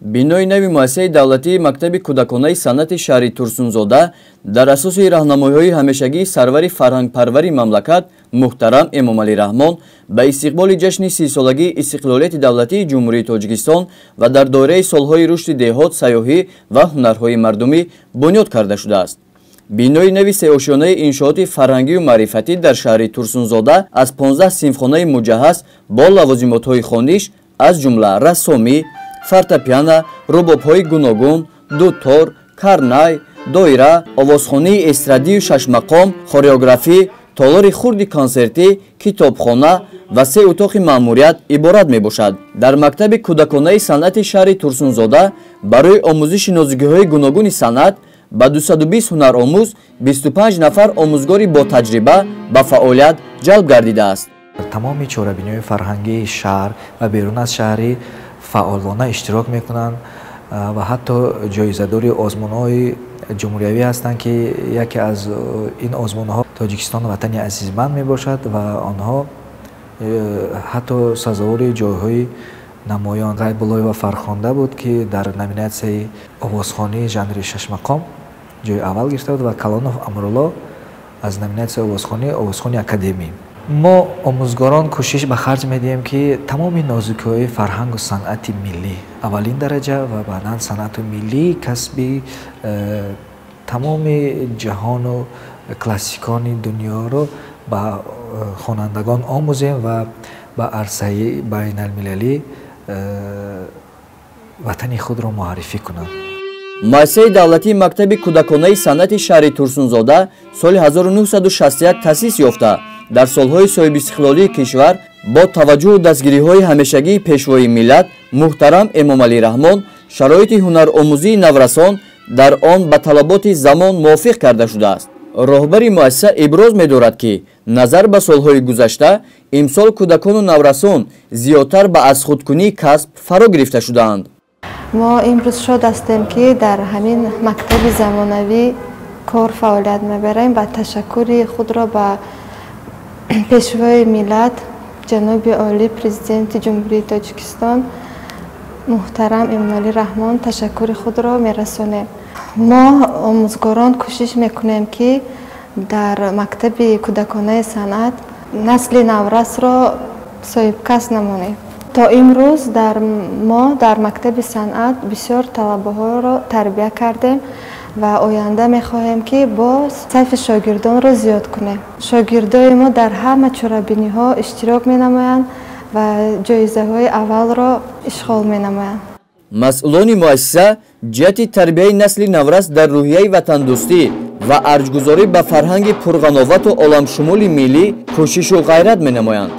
Бинои нави муассисаи давлатии мактаби кӯдаконаи санъати шаҳри Турсунзода дар асоси раҳнамоиҳои ҳамешагии сарвари фарҳангпарвари мамлакат муҳтарам Эмомалӣ Раҳмон ба истиқболи ҷашни 30-солагии истиқлолияти давлатии Ҷумҳурии Тоҷикистон ва дар доираи солҳои рушди деҳот, сайёҳӣ ва ҳунарҳои мардумӣ бунёд карда шудааст. Бинои нави сеошёнаи иншооти фарҳангию маърифатӣ дар шаҳри Турсунзода аз 15 синфхонаи муҷаҳҳаз бо лавозимотҳои хониш, аз ҷумла рассомӣ, фортепиано, рубобҳои гуногун, дутор, карнай, доира, овозхонии эстрадию шашмақом, хореографӣ, толори хурди консертӣ, китобхона ва се утоқи маъмурият иборат мебошад. Дар мактаби кӯдаконаи санъати шаҳри Турсунзода барои омӯзиши нозукиҳои гуногуни санъат ба 220 ҳунаромӯз 25 нафар омӯзгори ботаҷриба ба фаъолият ҷалб гардидааст. Тамоми чорабиниҳои фарҳангии шаҳр ва берун аз шаҳрӣ фаъолона иштирок мекунанд ва ҳатто ҷоизадори озмунҳои ҷумҳуриявӣ ҳастанд, ки яке аз ин озмунҳо Тоҷикистон ватани азизманд мебошад ва онҳо ҳатто сазовори ҷойҳои намоён. Ғайбуллоева Фархонда буд, ки дар номинатсияи овозхонии жанри шашмақом ҷои аввал гирифта буд ва Калонов Амрулло аз номинатсияи овозхонӣ овозхони академӣ. Мо омӯзгорон кӯшиш ба харҷ медиҳем, ки тамоми нозукиҳои фарҳангу санъати миллӣ аввалин дараҷа ва баъдан санъату миллии касби тамоми ҷаҳону классикони дунёро ба хонандагон омӯзем ва ба арсаи байналмилалӣ ватани худро муаррифӣ кунанд. Муассисаи давлатии мактаби кӯдаконаи санъати шаҳри Турсунзода соли 1961 таъсис ёфта, дар солҳои соҳибистиқлолии кишвар бо таваҷҷӯҳу дастгириҳои ҳамешагии пешвои миллат муҳтарам Эмомалӣ Раҳмон шароити ҳунаромӯзии наврасон дар он ба талаботи замон мувофиқ карда шудааст. Роҳбари муассиса иброз медорад, ки назар ба солҳои гузашта имсол кӯдакону наврасон зиёдтар ба аз худкунии касб фаро гирифта шудаанд. Мо имрӯз шод ҳастем, ки дар ҳамин мактаби замонавӣ кор фаъолият мебарем ва ташаккури худро ба пешвои миллат ҷаноби олӣ, президенти Ҷумҳурии Тоҷикистон муҳтарам Эмомалӣ Раҳмон ташаккури худро мерасонем. Мо омӯзгорон кӯшиш мекунем, ки дар мактаби кӯдаконаи санъат насли наврасро соҳибкасб намонем. То имрӯз мо дар мактаби санъат бисёр талабаҳоро тарбия кардем ва оянда мехоҳем, ки боз сафи шогирдонро зиёд кунем. Шогирдои мо дар ҳама чорабиниҳо иштирок менамоянд ва ҷоизаҳои аввалро ишғол менамоянд. Масъулони муассиса ҷиҳати тарбияи насли наврас дар рӯҳияи ватандӯстӣ ва арҷгузорӣ ба фарҳанги пурғановату оламшумули миллӣ кӯшишу ғайрат менамоянд.